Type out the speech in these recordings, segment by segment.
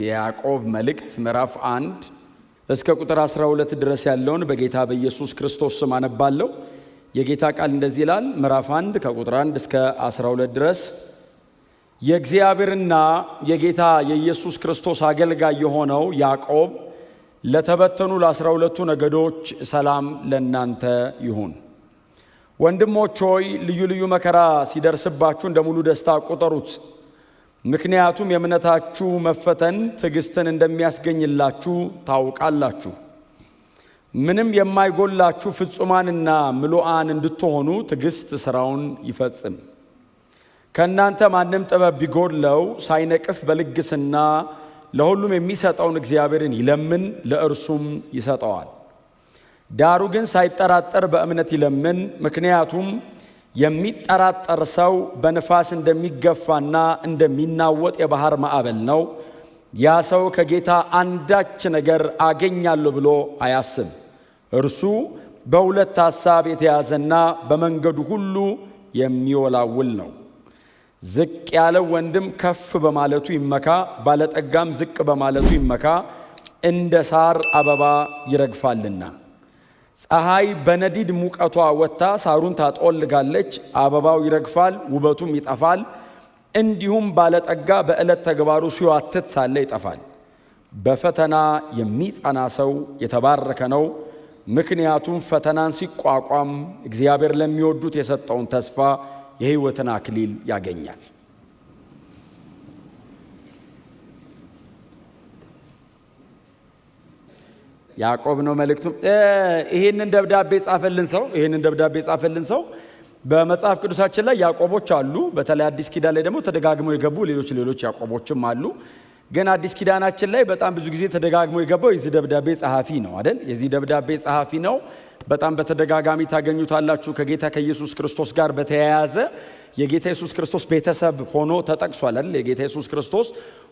የያዕቆብ መልእክት ምዕራፍ 1 እስከ ቁጥር 12 ድረስ ያለውን በጌታ በኢየሱስ ክርስቶስ ስም አነባለሁ። የጌታ ቃል እንደዚህ ይላል። ምዕራፍ 1 ከቁጥር 1 እስከ 12 ድረስ። የእግዚአብሔርና የጌታ የኢየሱስ ክርስቶስ አገልጋይ የሆነው ያዕቆብ ለተበተኑ ለ12ቱ ነገዶች ሰላም ለእናንተ ይሁን። ወንድሞች ሆይ፣ ልዩ ልዩ መከራ ሲደርስባችሁ እንደ ሙሉ ደስታ ቁጠሩት። ምክንያቱም የእምነታችሁ መፈተን ትዕግስትን እንደሚያስገኝላችሁ ታውቃላችሁ። ምንም የማይጎላችሁ ፍጹማንና ምሉዓን እንድትሆኑ ትዕግስት ሥራውን ይፈጽም። ከእናንተ ማንም ጥበብ ቢጎድለው ሳይነቅፍ በልግስና ለሁሉም የሚሰጠውን እግዚአብሔርን ይለምን፣ ለእርሱም ይሰጠዋል። ዳሩ ግን ሳይጠራጠር በእምነት ይለምን። ምክንያቱም የሚጠራጠር ሰው በንፋስ እንደሚገፋና እንደሚናወጥ የባህር ማዕበል ነው። ያ ሰው ከጌታ አንዳች ነገር አገኛለሁ ብሎ አያስብ። እርሱ በሁለት ሐሳብ የተያዘና በመንገዱ ሁሉ የሚወላውል ነው። ዝቅ ያለው ወንድም ከፍ በማለቱ ይመካ፣ ባለጠጋም ዝቅ በማለቱ ይመካ፣ እንደ ሳር አበባ ይረግፋልና። ፀሐይ በነዲድ ሙቀቷ ወጥታ ሳሩን ታጦልጋለች፣ አበባው ይረግፋል፣ ውበቱም ይጠፋል። እንዲሁም ባለጠጋ በዕለት ተግባሩ ሲዋትት ሳለ ይጠፋል። በፈተና የሚጸና ሰው የተባረከ ነው። ምክንያቱም ፈተናን ሲቋቋም እግዚአብሔር ለሚወዱት የሰጠውን ተስፋ የሕይወትን አክሊል ያገኛል። ያዕቆብ ነው መልእክቱም። ይህንን ደብዳቤ ጻፈልን ሰው በመጽሐፍ ቅዱሳችን ላይ ያዕቆቦች አሉ። በተለይ አዲስ ኪዳን ላይ ደግሞ ተደጋግመው የገቡ ሌሎች ሌሎች ያዕቆቦችም አሉ። ግን አዲስ ኪዳናችን ላይ በጣም ብዙ ጊዜ ተደጋግሞ የገባው የዚህ ደብዳቤ ጸሐፊ ነው አይደል? የዚህ ደብዳቤ ጸሐፊ ነው። በጣም በተደጋጋሚ ታገኙታላችሁ። ከጌታ ከኢየሱስ ክርስቶስ ጋር በተያያዘ የጌታ ኢየሱስ ክርስቶስ ቤተሰብ ሆኖ ተጠቅሷል አይደል? የጌታ ኢየሱስ ክርስቶስ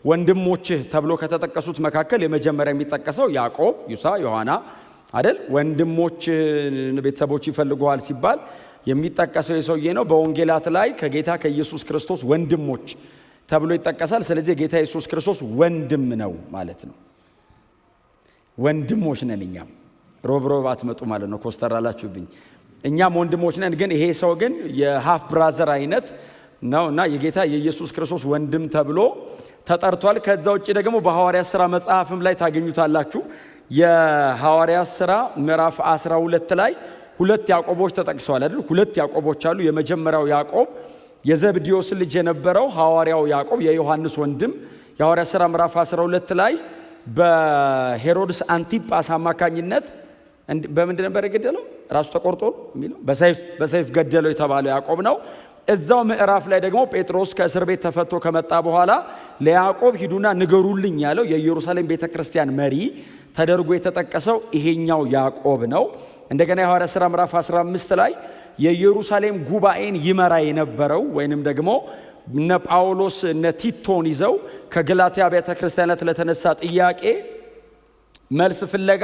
ወንድሞችህ ተብሎ ከተጠቀሱት መካከል የመጀመሪያ የሚጠቀሰው ያዕቆብ፣ ዩሳ፣ ዮሐና አይደል? ወንድሞች ቤተሰቦች ይፈልጉሃል ሲባል የሚጠቀሰው የሰውዬ ነው። በወንጌላት ላይ ከጌታ ከኢየሱስ ክርስቶስ ወንድሞች ተብሎ ይጠቀሳል። ስለዚህ የጌታ ኢየሱስ ክርስቶስ ወንድም ነው ማለት ነው። ወንድሞች ነን እኛም። ሮብ ሮብ አትመጡ ማለት ነው፣ ኮስተር አላችሁብኝ። እኛም ወንድሞች ነን። ግን ይሄ ሰው ግን የ half brother አይነት ነው እና የጌታ የኢየሱስ ክርስቶስ ወንድም ተብሎ ተጠርቷል። ከዛ ውጭ ደግሞ በሐዋርያት ሥራ መጽሐፍም ላይ ታገኙታላችሁ። የሐዋርያት ሥራ ምዕራፍ 12 ላይ ሁለት ያዕቆቦች ተጠቅሰዋል አይደል? ሁለት ያዕቆቦች አሉ። የመጀመሪያው ያዕቆብ የዘብዴዎስ ልጅ የነበረው ሐዋርያው ያዕቆብ፣ የዮሐንስ ወንድም፣ የሐዋርያት ሥራ ምዕራፍ 12 ላይ በሄሮድስ አንቲጳስ አማካኝነት በምንድን ነበር የገደለው? ራሱ ተቆርጦ የሚለው በሰይፍ ገደለው የተባለው ያዕቆብ ነው። እዛው ምዕራፍ ላይ ደግሞ ጴጥሮስ ከእስር ቤት ተፈቶ ከመጣ በኋላ ለያዕቆብ ሂዱና ንገሩልኝ ያለው፣ የኢየሩሳሌም ቤተ ክርስቲያን መሪ ተደርጎ የተጠቀሰው ይሄኛው ያዕቆብ ነው። እንደገና የሐዋርያት ሥራ ምዕራፍ 15 ላይ የኢየሩሳሌም ጉባኤን ይመራ የነበረው ወይንም ደግሞ እነ ጳውሎስ እነ ቲቶን ይዘው ከገላትያ ቤተ ክርስቲያናት ለተነሳ ጥያቄ መልስ ፍለጋ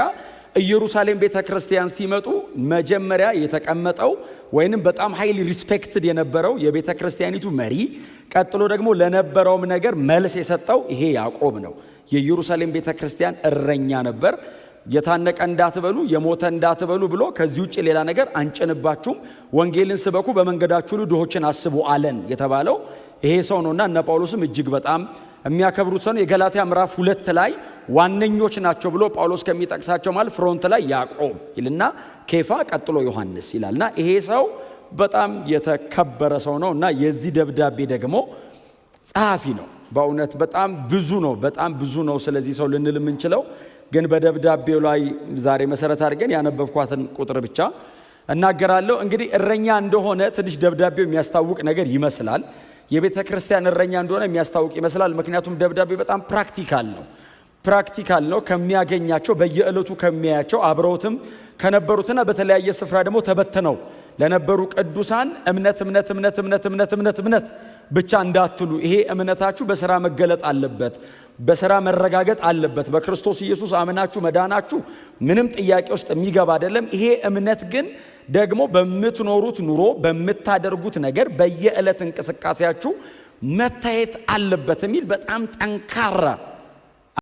ኢየሩሳሌም ቤተ ክርስቲያን ሲመጡ መጀመሪያ የተቀመጠው ወይንም በጣም highly respected የነበረው የቤተ ክርስቲያኒቱ መሪ፣ ቀጥሎ ደግሞ ለነበረውም ነገር መልስ የሰጠው ይሄ ያዕቆብ ነው። የኢየሩሳሌም ቤተ ክርስቲያን እረኛ ነበር። የታነቀ እንዳትበሉ፣ የሞተ እንዳትበሉ ብሎ ከዚህ ውጭ ሌላ ነገር አንጭንባችሁም፣ ወንጌልን ስበኩ፣ በመንገዳችሁ ሁሉ ድሆችን አስቡ አለን የተባለው ይሄ ሰው ነውና እነ ጳውሎስም እጅግ በጣም የሚያከብሩት ሰው ነው። የገላትያ ምዕራፍ 2 ላይ ዋነኞች ናቸው ብሎ ጳውሎስ ከሚጠቅሳቸው ማለት front ላይ ያዕቆብ ይልና ኬፋ፣ ቀጥሎ ዮሐንስ ይላልና ይሄ ሰው በጣም የተከበረ ሰው ነው እና የዚህ ደብዳቤ ደግሞ ጸሐፊ ነው። በእውነት በጣም ብዙ ነው፣ በጣም ብዙ ነው ስለዚህ ሰው ልንል የምንችለው፣ ግን በደብዳቤው ላይ ዛሬ መሰረት አድርገን ያነበብኳትን ቁጥር ብቻ እናገራለሁ። እንግዲህ እረኛ እንደሆነ ትንሽ ደብዳቤው የሚያስታውቅ ነገር ይመስላል። የቤተ ክርስቲያን እረኛ እንደሆነ የሚያስታውቅ ይመስላል። ምክንያቱም ደብዳቤው በጣም practical ነው። Practical ነው። ከሚያገኛቸው፣ በየዕለቱ ከሚያያቸው፣ አብረውትም ከነበሩትና በተለያየ ስፍራ ደግሞ ተበትነው ለነበሩ ቅዱሳን እምነት፣ እምነት፣ እምነት፣ እምነት፣ እምነት፣ እምነት፣ እምነት ብቻ እንዳትሉ፣ ይሄ እምነታችሁ በስራ መገለጥ አለበት፣ በስራ መረጋገጥ አለበት። በክርስቶስ ኢየሱስ አምናችሁ መዳናችሁ ምንም ጥያቄ ውስጥ የሚገባ አይደለም። ይሄ እምነት ግን ደግሞ በምትኖሩት ኑሮ፣ በምታደርጉት ነገር፣ በየዕለት እንቅስቃሴያችሁ መታየት አለበት የሚል በጣም ጠንካራ